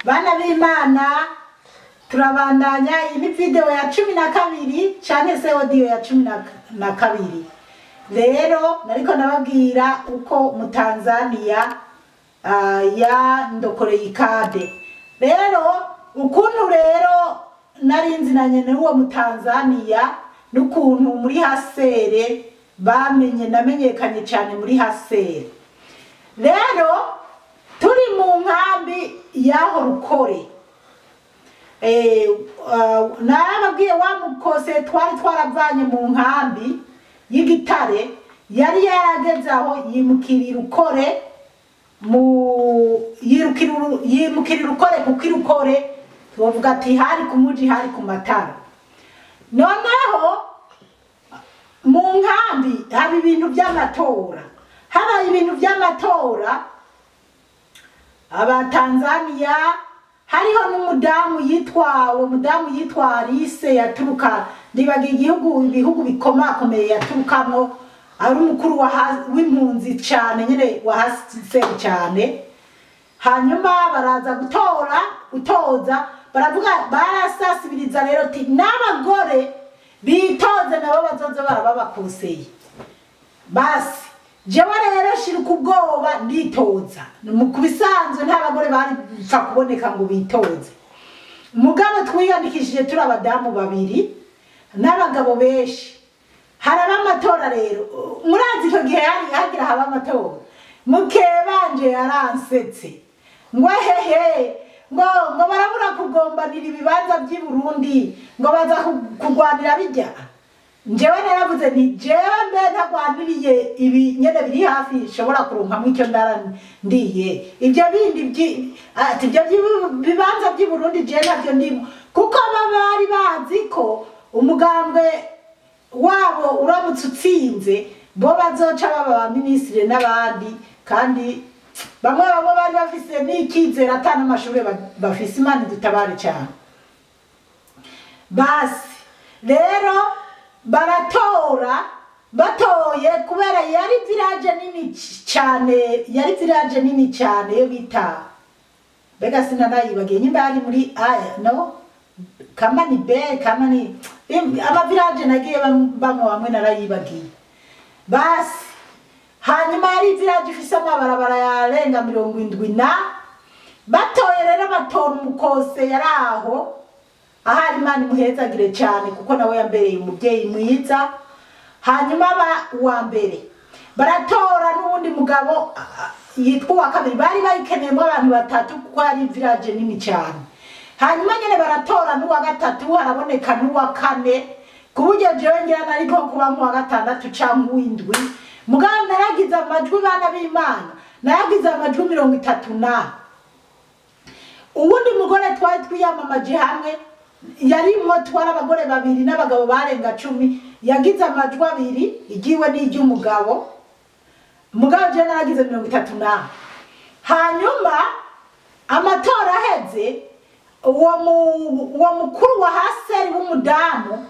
Bana b'Imana, turabandanya. Iyi ni video ya 12 canke se audio ya 12. Rero nariko nababwira uko mu Tanzania yandokoreye ikade. Rero ukuntu rero narinzinanye n'uwo mu Tanzania, n'ukuntu muri hasere bamenye, namenyekanye cyane muri hasere. Rero turi mu nkambi y'aho Rukore, narababwiye wa mukose twari twaravanye mu nkambi y'Igitare yari yarageze aho yimukira Rukore, mu yimukira Rukore, kuko Rukore tuvuga ati hari ku muji, hari ku matara. Noneho mu nkambi haba ibintu by'amatora, habaye ibintu by'amatora Abatanzania. Hariho n'umudamu yitwa, uwo mudamu yitwa Alice, yaturuka, ndibaga igihugu, ibihugu bikomakomeye yaturukamo, ari umukuru w'impunzi cyane nyine wa hase cyane. Hanyuma baraza gutora, gutoza, baravuga, barasasibiriza rero ati n'abagore bitoze nabo bazoza barababakoseye. Basi jewe rero shiruka ubwoba nditoza. Mu kubisanzwe nta bagore bari bapfa kuboneka ngo bitoze, mugabo twiyandikishije turi abadamu babiri n'abagabo benshi. Haraba amatora rero, murazi icyo gihe hari hagira haba amatora. Mukebanje yaransetse ngo hehe, ngo barabura kugombanira ibibanza by'i Burundi, ngo baza kugwanira bijya. Njyewe naravuze nti jewe mbe ntagwaniriye ibi nyene biri hafi nshobora kuronkamwo icyo ndara ndiye, ibyo bindi ati ibyo bibanza by'i Burundi jewe ntabyo ndimo, kuko bari bazi ko umugambwe wabo uramutse utsinze bo bazoca baba ba minisitiri n'abandi, kandi bamwe bamwe bari bafise n'ikizere ata n'amashure bafise. Imana idutabare cyane. Basi rero baratora, batoye kubera yari village nini cyane, yari village nini cyane yo bita, mbega sinanayibagiye nyimba yari muri aya no kama ni be kama ni ama village nagiye bamwe bamwe narayibagiye. Basi hanyuma yari village ifise amabarabara yarenga 70 na batoye rero batora umukose yari aho. Ahari Imana imuhezagire cyane kuko nawe yambereye umubyeyi mwiza. Hanyuma ba uwa mbere baratora n'uwundi mugabo yitwa uwa kabiri, bari bayikeneyemo abantu batatu kuko ari village nini cyane. Hanyuma nyene baratora n'uwa gatatu, haraboneka n'uwa kane, ku buryo jewe ngira nari nko kuba nk'uwa gatandatu canke uw'indwi. Mugabo naragize amajwi, bana b'Imana, naragize amajwi 30 na. Uwundi mugore twari twiyamamaje hamwe yarimwo, twari abagore babiri n'abagabo barenga 10, yagize amajwi abiri, igiwe n'iry'umugabo. Mugabo jewe naragize 30 na. Hanyuma amatora aheze, uwo mukuru wa haseri w'umudamu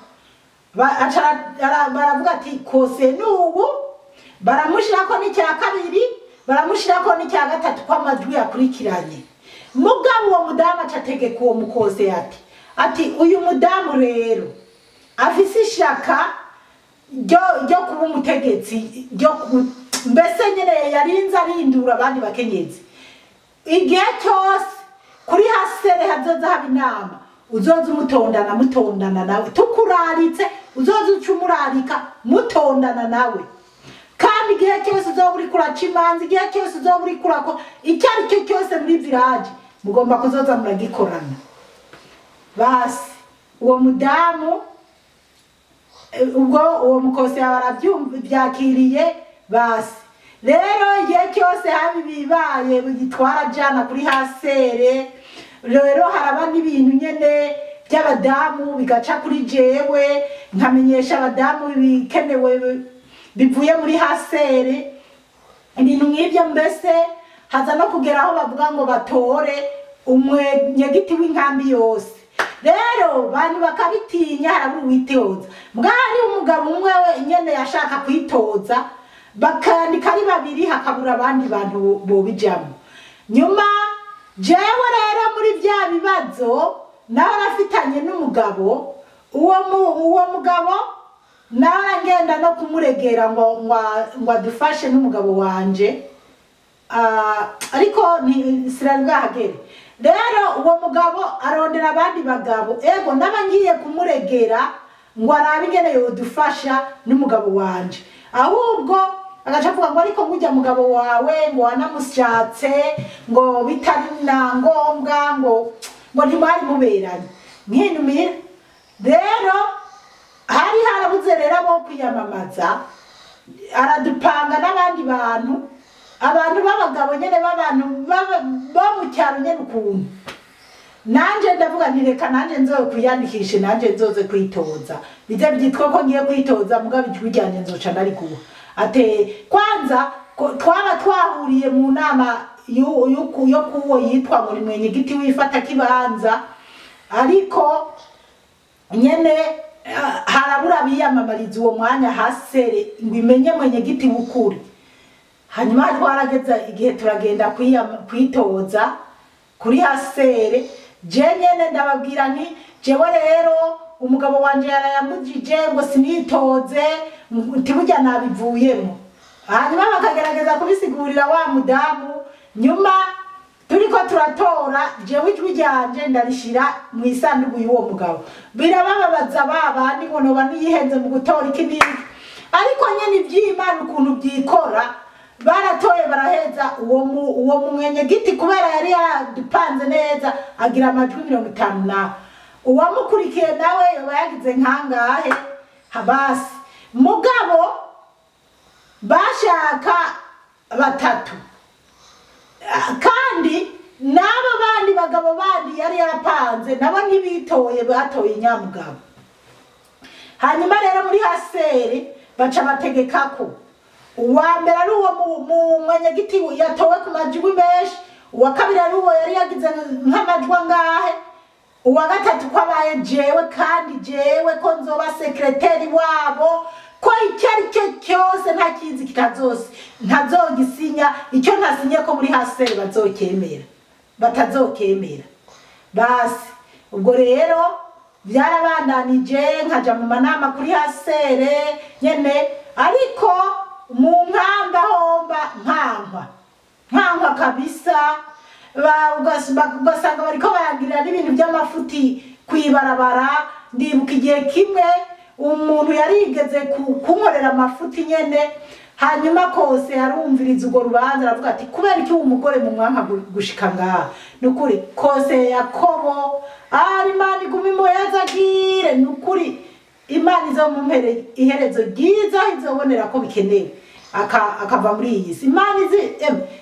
baravuga ati kose n'ubu, baramushirako n'icya kabiri, baramushirako n'icya gatatu ko amajwi yakurikiranye. Mugabo uwo mudamu aca ategeka uwo mukose ati uyu mudamu rero afise ishaka ryo kuba umutegetsi, mbese nyene yarinze arindura abandi bakenyezi. Igihe cyose kuri hasere hazoza haba inama, uzoza umutondana mutondana nawe, tukuraritse uzoza uca umurarika mutondana nawe. Kandi igihe cyose uzoba uriko uraca imanza, igihe cyose uzoba uriko urakora icyo ari cyo cyose muri village, mugomba kuzoza muragikorana. Basi uwo mudamu ubwo uwo mukose barabyakiriye. Basi rero igihe cyose haba ibibaye gitwara jana kuri hasere, rero haraba n'ibintu nyene by'abadamu bigaca kuri jewe, nkamenyesha abadamu ibikenewe bivuye muri hasere, ibintu nk'ibyo. Mbese haza no kugera aho bavuga ngo batore umwenyegiti w'inkambi yose. Rero bantu bakabitinya, harabura uwitoza. Mbwa hari umugabo umwe we nyene yashaka kwitoza, bakandika ari babiri, hakabura abandi bantu bobijamo. Nyuma Jewe rero muri bya bibazo nawe arafitanye n'umugabo, uwo mugabo nawe ngenda no kumuregera ngo adufashe n'umugabo wanje, ariko sinari bwahagere. Rero uwo mugabo arondera abandi bagabo, ego naba ngiye kumuregera ngo arabe ingene yodufasha n'umugabo wanje, ahubwo agaca avuga ngo ariko ngujya mugabo wawe ngo wanamushatse ngo bitari na ngombwa ngo ntimwari muberanye. Nkinumira rero hari harabuze rero abo kwiyamamaza, aradupanga n'abandi bantu, abantu b'abagabo nyene b'abantu bo mu cyaro nyene ukuntu. Nanje ndavuga nti reka nanje nzoze kwiyandikishe, nanje nzoze kwitoza, bize byitwa ko ngiye kwitoza, mugabo ijwi ryanjye nzoca nariguha. Ate kwanza twaba twahuriye mu nama yo kuwo yitwa ngo ni mwenyegiti wifata kibanza, ariko nyene harabura biyamamariza uwo mwanya hasere ngo imenye mwenyegiti w'ukuri. Hanyuma twarageza igihe turagenda kwitoza kuri hasere, je nyene ndababwira nti jewe rero umugabo wanje yarayamujije ngo sinitoze, ntiburya nabivuyemo. Hanyuma bakagerageza kubisigurira wa mudamu. Nyuma turiko turatora, jewe ijwi ryanje ndarishira mu isanduku y'uwo mugabo. Birabababaza babandi ngo noba niyihenze mu gutora iki n'iki, ariko nyene ivy'Imana ukuntu byikora, baratoye baraheza uwo mwenyegiti kubera yari yadupanze neza agira amajwi 50 na uwamukurikiye nawe yoba yagize nkangahe habasi. Mugabo bashaka batatu, kandi n'abo bandi bagabo bandi yari yarapanze nabo ntibitoye, batoye nyamugabo. Hanyuma rero muri haseri baca bategeka ko uwa mbere ari uwo mwenyegiti yatowe ku majwi menshi, uwa kabiri ari uwo yari yagize nk'amajwi angahe, uwa gatatu ko abaye jewe, kandi jewe ko nzoba sekreteri wabo, ko icyo ari cyo cyose nta kizi kitazose ntazogisinya, icyo ntasinye ko muri haseri bazokemera batazokemera. Basi ubwo rero byarabandanije, nkaja mu manama kuri hasere nyene, ariko mu nkamba homba nkankwa kabisa. Ugasanga bariko baragirira n'ibintu by'amafuti kwibarabara. Ndibuka igihe kimwe umuntu yarigeze kunkorera amafuti nyene, hanyuma kose arumviriza urwo rubanza aravuga ati kubera iki uwo mugore mu mwanka gushika ngaha? Nukuri kose Yakobo ari Imana iguma imuhezagire, nukuri Imana izomumpere iherezo ryiza, izobonera ko bikenewe akava muri iyi si. Imana izi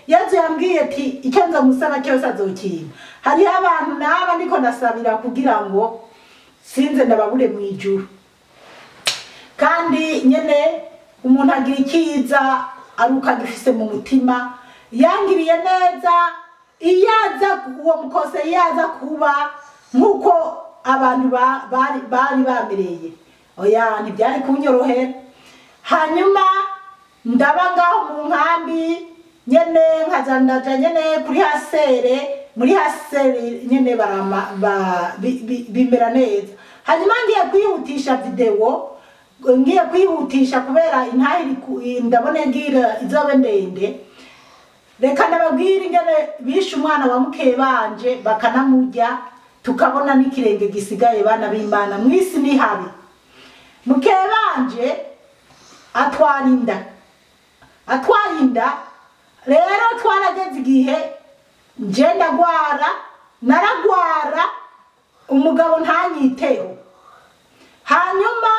Yezu yambwiye ati icyo nzomusaba cyose azokimpa. Hariho abantu naba ndiko ndasabira kugira ngo sinze ndababure mu ijuru. Kandi nyene umuntu agira icyiza aruka gifise mu mutima. Yangiriye neza, iyaza uwo mukose yaza kuba nkuko abantu bari bamereye, oya ntibyari kunyorohera. Hanyuma ndaba ngaho mu nkambi nyene, nkaza ndaja nyene kuri hasere, muri hasere nyene barama bimera neza. Hanyuma ngiye kwihutisha video, ngiye kwihutisha kubera intahiri ndabona ngira izobe ndende. Reka ndababwira ingene bishe umwana wa mukebanje bakanamurya, tukabona n'ikirenge gisigaye. Bana b'Imana mwisi ni habi. Mukebanje atwara inda. Rero twarageze igihe nje ndagwara, naragwara umugabo ntanyiteho. Hanyuma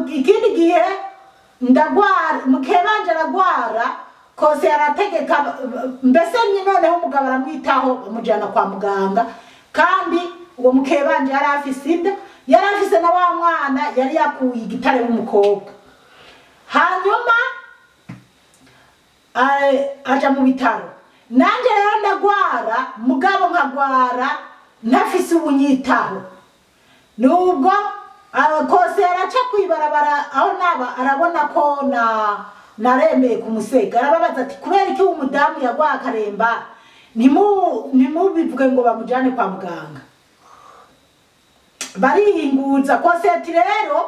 ikindi gihe ndagwara, mukebanje aragwara, kose arategeka mbese noneho umugabo aramwitaho amujyana kwa muganga. Kandi uwo mukebanje yari afise inda, yari afise na wa mwana yari yakuye igitare w'umukobwa. Hanyuma aja mu bitaro, nanje rero ndagwara, mugabo nkagwara ntafise ubunyitaho. Nubwo kose araca kwibarabara aho naba arabona ko naremeye kumusega, arababaza ati kubera iki uwo mudamu yagwa akaremba Ntimubivuge ngo bamujyane kwa muganga. Barihinguza koseti rero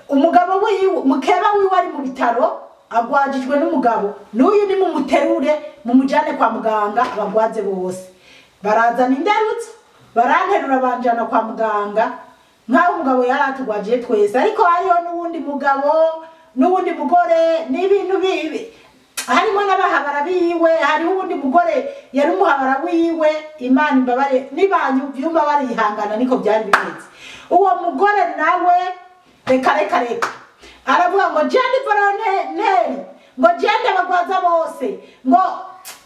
umugabo wiwe, mukeba wiwe ari mu bitaro agwajijwe n'umugabo, n'uyu ni mumuterure mumujyane kwa muganga abagwaze bose. Barazana inderutso, baranterura banjana kwa muganga nk'aho umugabo yari atugwajiye twese. Ariko hariho n'uwundi mugabo n'uwundi mugore, n'ibintu bibi harimo n'abahabara biwe, hariho uwundi mugore yari umuhabara wiwe. Imana imbabare nibanyu byumva barihangana, niko byari bimeze. Uwo mugore nawe reka reka reka aravuga ngo jende volonteri, ngo jende abagwaza bose, ngo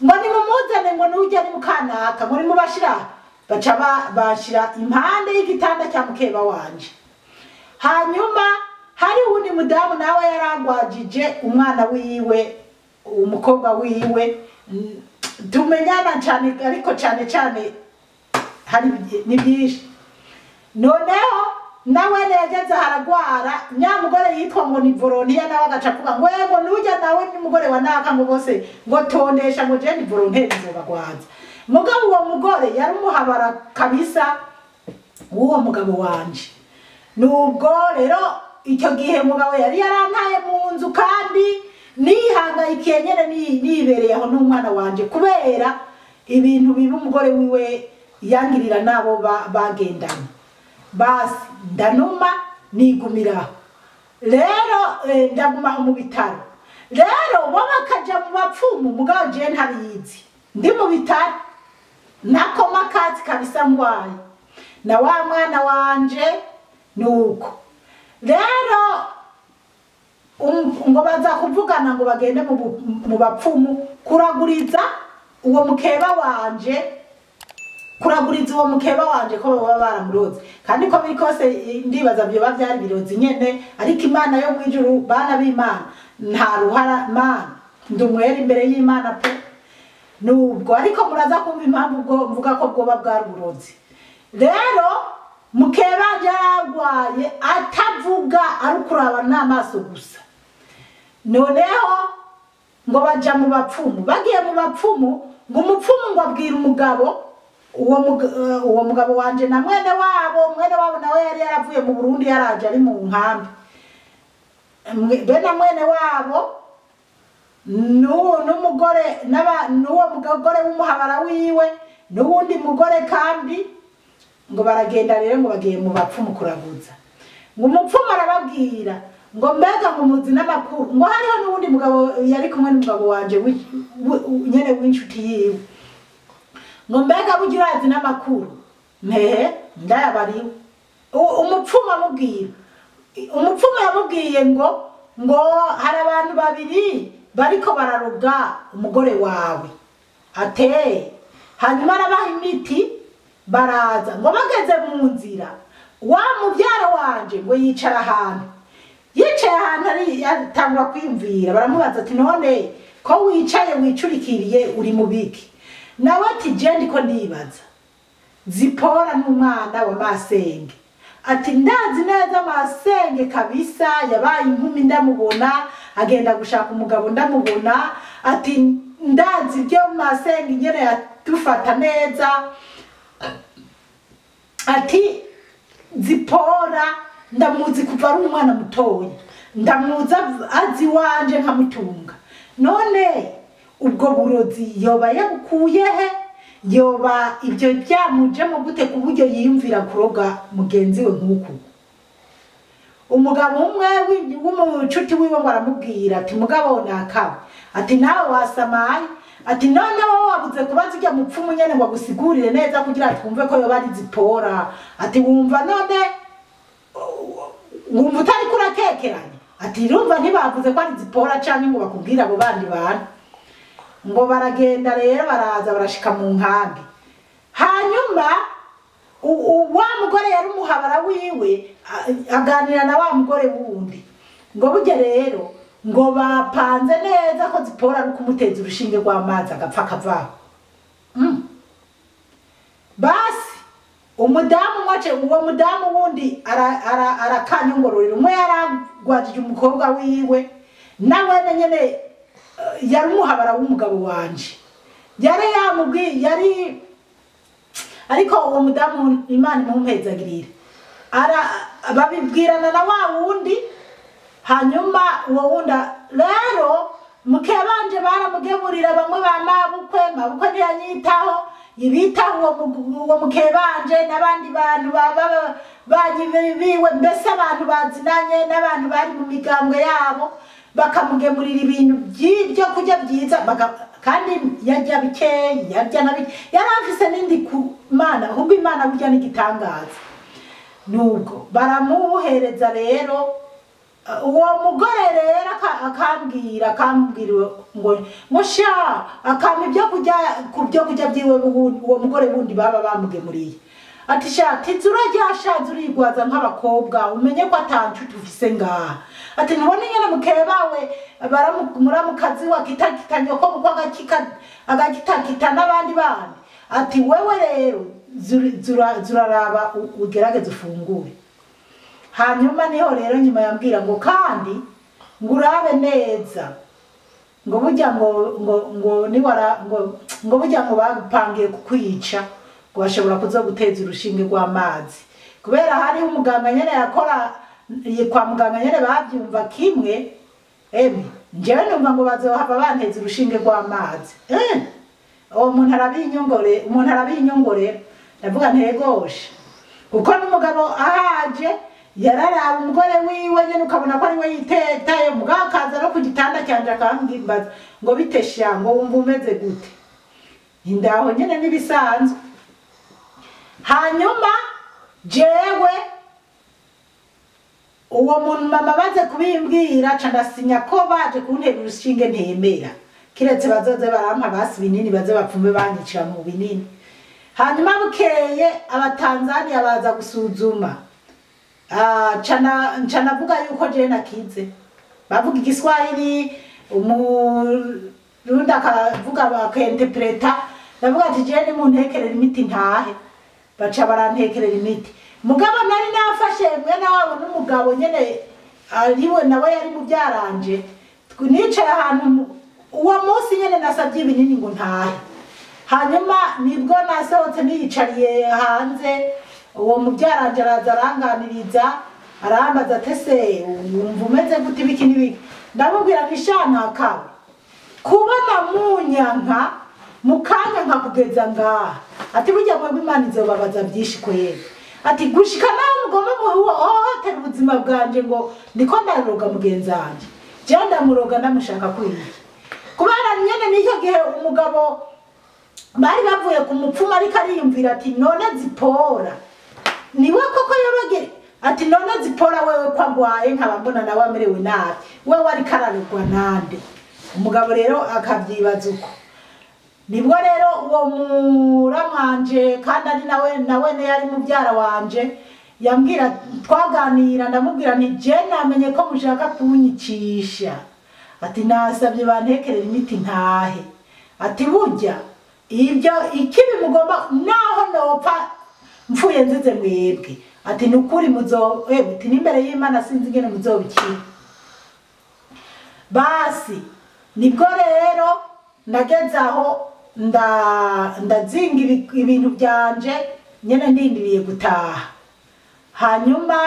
nimumuzane, ngo nujya ni mukanaka, ngo nimubashira. Baca bashira impande y'igitanda cya mukeba wanje. Hanyuma hari uwundi mudamu nawe yaragwajije umwana wiwe, umukobwa wiwe, tumenyana cyane ariko cyane cyane hari ni byinshi. Noneho nawe yageze haragwara, nyamugore yitwa ngo ni volontiya, nawe agaca avuga ngo yego nujya nawe n'umugore wa naka, ngo bose ngo tondesha ngo je ni volonteri nzobagwaza. Mugabo uwo mugore yari umuhabara kabisa w'uwo mugabo wanje. Nubwo rero icyo gihe mugabo yari yarantaye mu nzu, kandi nihangayikiye nyene nibereye aho n'umwana wanje, kubera ibintu bibi umugore wiwe yangirira nabo bagendana. Basi ndanuma nigumiraho rero, ndaguma mu bitaro. Rero bo bakaja mu bapfumu, mugabo je ntabizi, ndi mu bitaro nakoma katsi kabisa ngwaye na wa mwana wanje. Nuko rero ngo baza kuvugana ngo bagende mu bapfumu kuraguriza uwo mukeba wanje, kuraguriza uwo mukeba wanje ko baba baramuroze. Kandi ko biri kose ndibaza byo bavyari birozi nyene, ariko Imana yo mwijuru, bana b'Imana, nta ruhara Mana, ndumwera imbere y'Imana pe. Nubwo ariko muraza kumva impamvu ubwo mvuga ko bwoba bwari uburozi. Rero mukeba yaragwaye atavuga, ari kuraba n'amaso gusa. Noneho ngo baja mu bapfumu, bagiye mu bapfumu, ngo umupfumu ngo abwira umugabo, uwo mugabo wanje na mwene wabo, mwene wabo nawe yari yaravuye mu Burundi, yaraje ari mu nkambi. Be na mwene wabo n'umugore n'uwo mugore w'umuhabara wiwe n'uwundi mugore kandi, ngo baragenda rero ngo bagiye mu bapfumu kuraguza. Ngo umupfumu arababwira ngo mbega ngo muzi n'amakuru, ngo hariho n'uwundi mugabo yari kumwe n'umugabo wanje nyene w'inshuti yiwe, ngo mbega burya urazi n'amakuru? Ntehe ndayabariwe. Umupfumu amubwira, umupfumu yamubwiye ngo hari abantu babiri bariko bararoga umugore wawe ate. Hanyuma arabaha imiti, baraza ngo bageze mu nzira, wa mubyara wanje ngo yicara ahantu, yicaye ahantu ari atangura kwiyumvira. Baramubaza ati none ko wicaye wicurikiriye uri mu biki? Nawe ati je ndiko ndibaza Zipora n'umwana wa masenge. Ati ndazi neza masenge kabisa, yabaye inkumi ndamubona, agenda gushaka umugabo ndamubona. Ati ndazi ibyo masenge nyene yadufata neza. Ati Zipora ndamuzi kuva ari umwana mutoya, ndamuzi azi wanje nkamutunga. None ubwo burozi yoba yabukuye he? Yoba ibyo byamujemo gute ku buryo yiyumvira kuroga mugenzi we nk'uku? Umugabo umwe w'umucuti wiwe ngo aramubwira ati mugabo nakawe, ati nawe wasamaye, ati none wowe wabuze kubaza ujya mupfumu nyene ngo agusigurire neza kugira twumve ko yoba ari Zipora. Ati wumva none wumva utari kurakekeranya? Ati urumva ntibavuze ko ari Zipora canke ngo bakubwire abo bandi bantu. Ngo baragenda rero baraza barashika mu nkambi. Hanyuma wa mugore yari umuhabara wiwe aganira na wa mugore wundi, ngo burya rero ngo bapanze neza ko Zipora ari kumuteza urushinge rw'amazi agapfa akavaho. Basi umudamu mwace, uwo mudamu wundi arakanyongororera, umwe yaragwajije umukobwa wiwe, nawe nyene yari umuhabara w'umugabo wanje. Yari yamubwiye yari, ariko uwo mudamu Imana imumpezagirira, ara babibwirana na wa wundi. Hanyuma uwo wundi rero mukebanje baramugemurira bamwe ba mabukwe, mabukwe ntiyanyitaho, ibitaho uwo mukebanje n'abandi bantu baba banyi biwe, mbese abantu bazinanye n'abantu bari mu migambwe yabo, bakamugemurira ibintu by'ibyo kurya byiza, kandi yarya bikeyi, yarya na bike, yari afise n'indi ku Mana, ahubwo Imana burya n'igitangaza. Nubwo baramuhereza rero uwo mugore rero akambwira ngo sha, akampa ibyo kurya ku byo kurya byiwe uwo mugore wundi baba bamugemuriye, ati sha tizurarya sha, zurigwaza nk'abakobwa, umenye ko atancuti ufise ngaha. Ati ntubone nyene mukebawe muramukazi wa kitakita nyoko kuko agakitakita n'abandi bana. Ati wewe rero zuraraba ugerageze ufungure. Hanyuma niho rero nyuma yambwira ngo kandi ngurabe neza, ngo burya ngo ngo ngo niwara ngo ngo burya ngo bagupangiye kukwica, ngo bashobora kuza guteza urushinge rw'amazi, kubera hari umuganga nyene yakora kwa muganga nyene bavyumva kimwe. Emwe njyewe numva ngo bazohava banteza urushinge rw'amazi. Uwo muntu arabinyongore, umuntu arabinyongore, ndavuga ntegoshe, kuko n'umugabo ahaje yararaba umugore wiwe nyene ukabona ko ari we yitetaye, umugabo akaza no ku gitanda cyanje akambwimbaza ngo bitesha, ngo wumva umeze gute? Indaho nyene nibisanzwe. Hanyuma jewe uwo muntu mama baze kubimbwira, ca ndasinya ko baje kuntera urushinge ntemera, kiretse bazoze barampa basi binini, baze bapfume banyicira mu binini. Hanyuma bukeye abatanzania baza gusuzuma, nca navuga yuko jewe nakize, bavuga igiswahili, umurundi akavuga bakinterpreta, ndavuga ati jewe nimuntekerera imiti ntahe, baca barantekerera imiti. Mugabo nari nafashe mwene wabo n'umugabo nyene ariwe nawe yari mubyaranje, nicaye ahantu uwo munsi nyene nasabye ibinini ngo ntahe. Hanyuma nibwo nasohotse niyicariye hanze, uwo mubyaranje araza aranganiriza, arambaza ati ese wumva umeze gute ibiki n'ibiki? Ndamubwira nti sha ntakawe kubona munyanka mukanyanka kugeza ngaha, ati burya mwebwe Imana izobabaza byinshi kweri, ati gushika naho mugomba muhohotera ubuzima bwanje ngo niko ndaroga mugenzi wanje, jewe ndamuroga ndamushaka kwiki. Kubera nyene n'icyo gihe umugabo bari bavuye ku mupfumu ariko ariyumvira ati none Zipora niwe koko yabagere, ati none Zipora wewe ko agwaye nkaba mbona nawe amerewe nabi, wewe ariko ararogwa nande? Umugabo rero akavyibaza uko. Nibwo rero uwo muramwanje kandi ari nawe ne yari mubyara wanje yambwira, twaganira ndamubwira nti je namenye ko mushaka kunyicisha, ati nasabye bantekerera imiti ntahe, ati burya ibyo ikibi mugomba naho nopfa mfuye nzize mwebwe, ati nukuri muzo ati n'imbere y'Imana sinzi ingene muzobikira. Basi nibwo rero nageze aho ndazinga ibintu byanje nyene ndindiriye gutaha. Hanyuma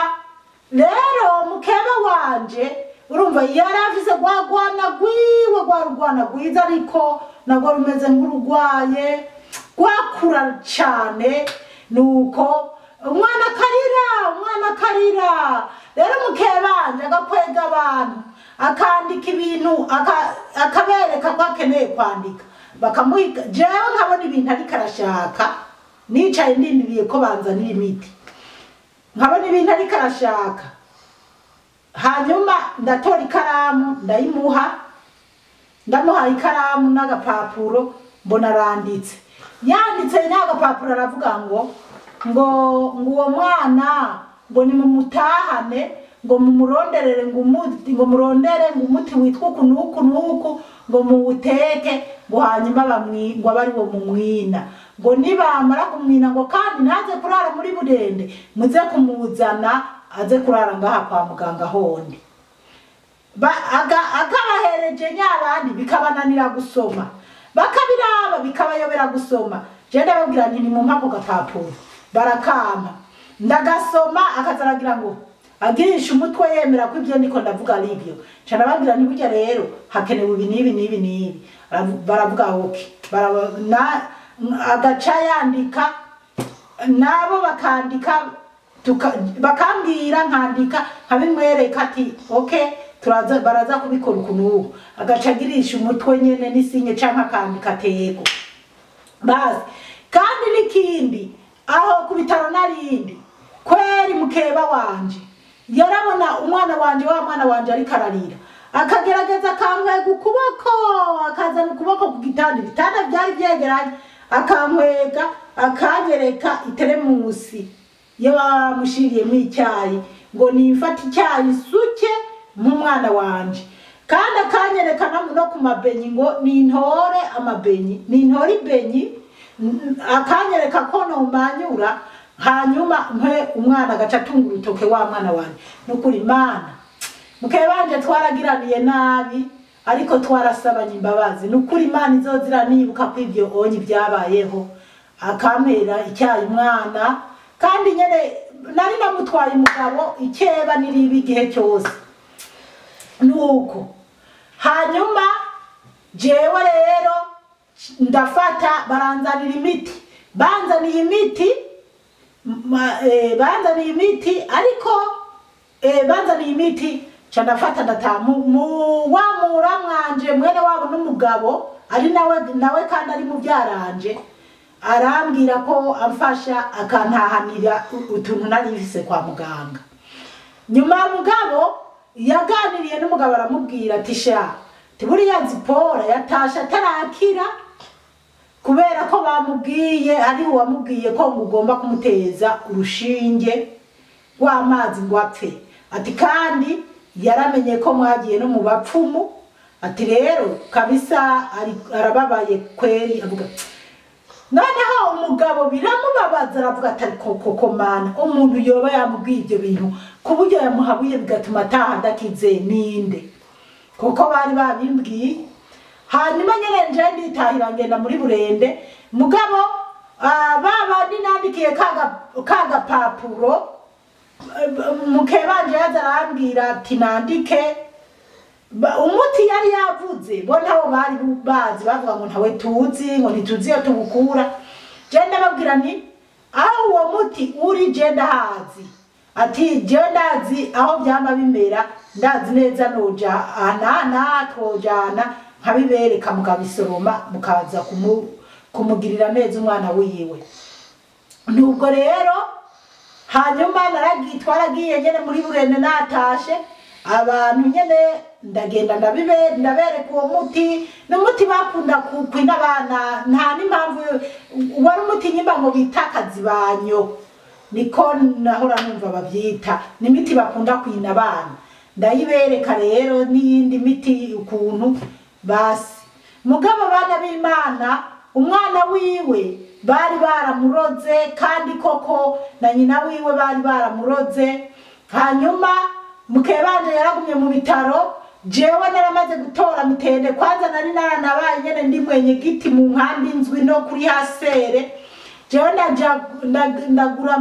rero mukeba wanje urumva yaravuze gwagwana gwiwe, gwarugwana gwiza, ariko nagwo rumeze nk'urugwaye gwakura cane, nuko umwana akarira, umwana akarira. Rero mukebanje agakwega abantu, akandika ibintu, akabereka ko akeneye kwandika, bakamuha. Jewe nkabona ibintu ariko arashaka, nicaye ndindiriye ko banzanira imiti, nkabona ibintu ariko arashaka. Hanyuma ndatora ikaramu ndayimuha, ndamuha ikaramu n'agapapuro, mbona aranditse, yanditse n'agapapuro aravuga ngo ngo uwo mwana ngo nimumutahane, ngo mumuronderere, ngo umuti, ngo murondere ngo umuti witwa uku n'uku n'uku, ngo muwuteke, ngo hanyuma ngo abe ari wo mumwina, ngo nibamara kumwina ngo kandi ntaze kurara muri Budende, muze kumuzana aze kurara ngaha kwa muganga hondi. Akabahereje nyabandi bikabananira gusoma. Bakabiraba bikabayobera gusoma. Je ndababwira nti nimumpe ako gapapuro, barakampa ndagasoma, akazaragira ngo agirisha umutwe yemera ko ibyo ndiko ndavuga ari ibyo. Nca ndababwira nti burya rero hakenewe ibi n'ibi n'ibi n'ibi. Baravuga okay, agaca yandika, nabo bakandika, bakambwira nkandika, nkabimwereka ati okay, turaza, baraza kubikora ukuntu ubu. Agaca agirisha umutwe nyene n'isinye canke akandika atego basi. Kandi n'ikindi, aho ku bitaro narindi kweri, mukeba wanje yarabona umwana wanje, wa mwana wanje ariko ararira, akagerageza akankwega ukuboko, akazana ukuboko ku gitanda, ibitanda byari byegeranye, akankwega akanyereka iteremusi iyo bamushiriyemo icyayi, ngo nifate icyayi suke nk'umwana wanje. Kandi akanyereka no ku mabenyi ngo nintore amabenyi, nintore ibenyi, akanyereka ko nomanyura hanyuma mpe umwana, agaca atunga urutoke wa mwana wanje. Nukuri Imana, mukebe wanje twaragiraniye nabi, ariko twarasabanye imbabazi. Nukuri Imana izozira nibuka ko ibyo onye byabayeho, akampera icyayi umwana. Kandi nyene nari namutwaye umugabo, ikeba niriba igihe cyose. Nuko hanyuma jewe rero ndafata, baranzanira imiti, banzaniye imiti, banzaniye imiti, ariko banzaniye imiti, ca ndafata ndataha mu wa muramwanje, mwene wabo n'umugabo ari nawe kandi ari mubyaranje, arambwira ko amfasha akantahanira utuntu nari mfise kwa muganga. Nyuma mugabo yaganiriye n'umugabo, aramubwira ati sha, buriya Zipora yatashe atarakira, kubera ko bamubwiye, ari uwamubwiye ko ngo ugomba kumuteza urushinge rw'amazi ngo apfe. Ati kandi yaramenye ko mwagiye no mu bapfumu. Ati rero kabisa arababaye kweri. Avuga noneho umugabo biramubabaza, aravuga ati koko mana, umuntu yoba yamubwiye ibyo bintu ku buryo yamuhabuye bigatuma ataha adakize ninde? Kuko bari babimbwiye. Hanyuma nyene nje nditahira, ngenda muri Burende. Mugabo ba bandi nandikiye kagapapuro, mukebanje yaza arambwira ati nandike umuti yari yavuze, bo ntabo bari bazi, bavuga ngo ntawe tuzi, ngo ntituzi iyo tuwukura. Je ndababwira nti aho uwo muti uri je ndahazi, ati je ndazi aho byama bimera, ndazi neza, noja aha twojana nkabibereka mukabisoroma, mukaza kumugirira neza umwana wiwe. Nubwo rero hanyuma naragiye, twaragiye nyene muri Burende, natashe abantu nyene ndagenda ndabereka uwo muti. N'umuti bakunda kwina abana, nta n'impamvu, wari umuti nyimba ngo bita akazibanyo, niko nahora numva bavyita, n'imiti bakunda kwina abana. Ndayibereka rero n'iyindi miti ukuntu basi. Mugabo abana b'Imana, umwana wiwe bari baramuroze, kandi koko na nyina wiwe bari baramuroze. Hanyuma mukebanje yaragumye mu bitaro, jewe naramaze gutora mitende, kwanza nari naranabaye nyene ndi mwenye giti mu nkambi nzwi no kuri hasere. Jewe ndagura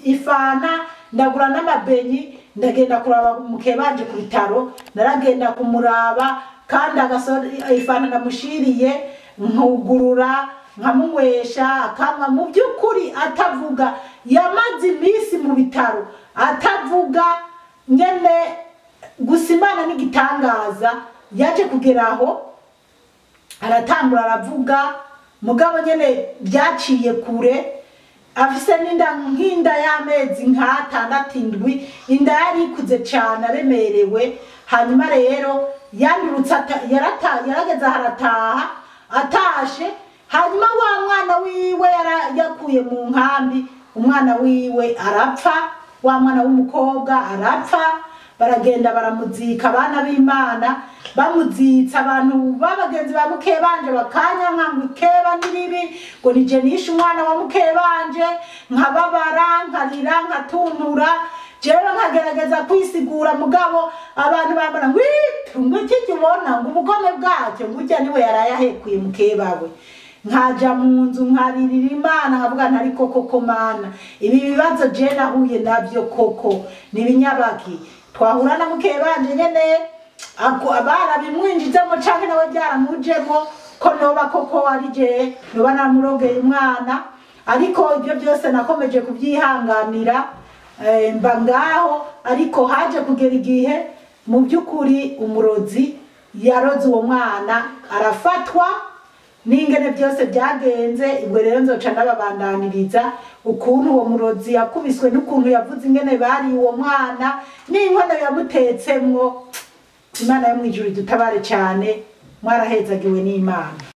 ifana, ndagura n'amabenyi, ndagenda kuraba mukebanje ku bitaro. Naragenda kumuraba, kandi agasore ifana namushiriye, nkugurura nkamunywesha akamwa. Mu by'ukuri atavuga, yamaze iminsi mu bitaro atavuga nyene. Gusa Imana n'igitangaza, yaje kugera aho aratangura aravuga, mugabo nyene byaciye kure, afise n'inda nk'inda y'amezi nk'atandatu indwi, inda yari ikuze cane, aremerewe. Hanyuma rero yandurutse, yarageze harataha, atashe hanyuma wa mwana wiwe yakuye mu nkambi, umwana wiwe arapfa, wa mwana w'umukobwa arapfa. Baragenda baramuzika, abana b'Imana bamuzitsa, abantu b'abagenzi ba mukebanje bakanyanka ngo ikeba niribi, ngo nije nishe umwana wa mukebanje, nkababara nkarira nkatuntura. Jewe nkagerageza kwisigura, mugabo abantu bambona ngo ngo iki ubona ngo ubugome bwacyo, ngo urya niwe yaraye ahekuye mukebawe. Nkaja mu nzu nkaririra Imana, nkavuga nti ariko koko Mana, ibi bibazo je nahuye navyo koko ni ibinyabaki. Twahura na mukebanje nyene barabimwinjizemo canke nawe byaramujemo ko noba koko ari je noba namurogeye umwana. Ariko ibyo byose nakomeje kubyihanganira, mba ngaho. Ariko haje kugera igihe mu by'ukuri umurozi yaroze uwo mwana arafatwa, n'ingene byose byagenze. Ubwo rero nzoca ndababandaniriza ukuntu uwo murozi yakubiswe n'ukuntu yavuze ingene bari uwo mwana n'inkono yamutetsemwo. Imana yo mu ijuru idutabare cyane. Mwarahezagiwe n'Imana.